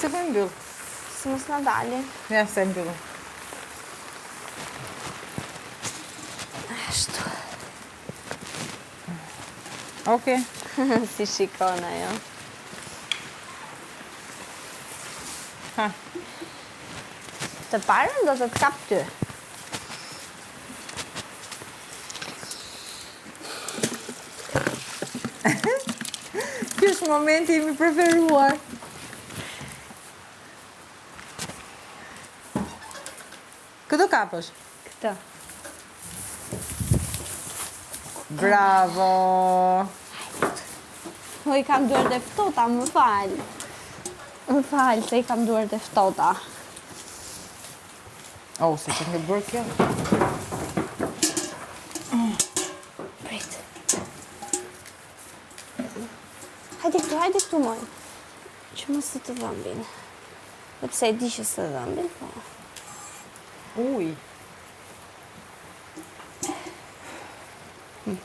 Pse po e mbyll? Se mos na dalin. Ja, se mbyll. Ashtu. Okej. Si shikon ajo. Ha. Të parën do të të kap ty. Ky është momenti im i preferuar. Kë do kapësh? Këtë. Bravo! Po i kam duart e ftohta, më fal. Më fal se i kam duart e ftohta. Oh, se që ke bërë kjo? Prit. Hajde këtu, hajde këtu, moj. Që mos të të dhëmbin. Dhe pse e di që s'të dhëmbin, po. Uj. Hm.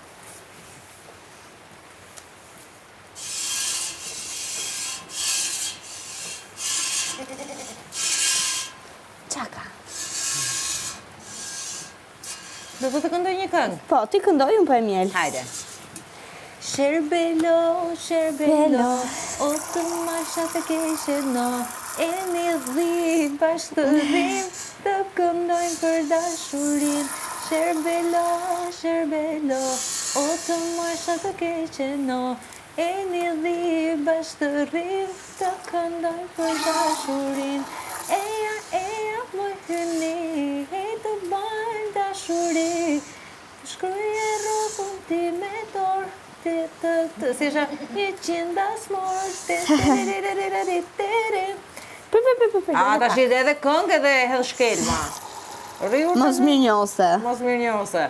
Çaka. Do të të këndoj një këngë? Po, ti këndoj, unë po e mjel. Hajde. Sherbelo, sherbelo, o të marsha të keqe no, e një dhi bashkë të rrim, të këndojmë për dashurin. Sherbelo, sherbelo, o të marsha të keqe no, e një dhi bashkë të rrim, Të këndoj për dashurin Eja, eja, moj hyjni Hej të bëjmë dashuri Të shkruj e rrugën ti me dorë Të, të, të, si isha një qindasmor Të, të, të, të, të, të, të, të. Për, për, për, për, për, A, tash edhe këngë edhe hedh shkelma. Rri Mos mirënjohëse. Mos mirënjohëse.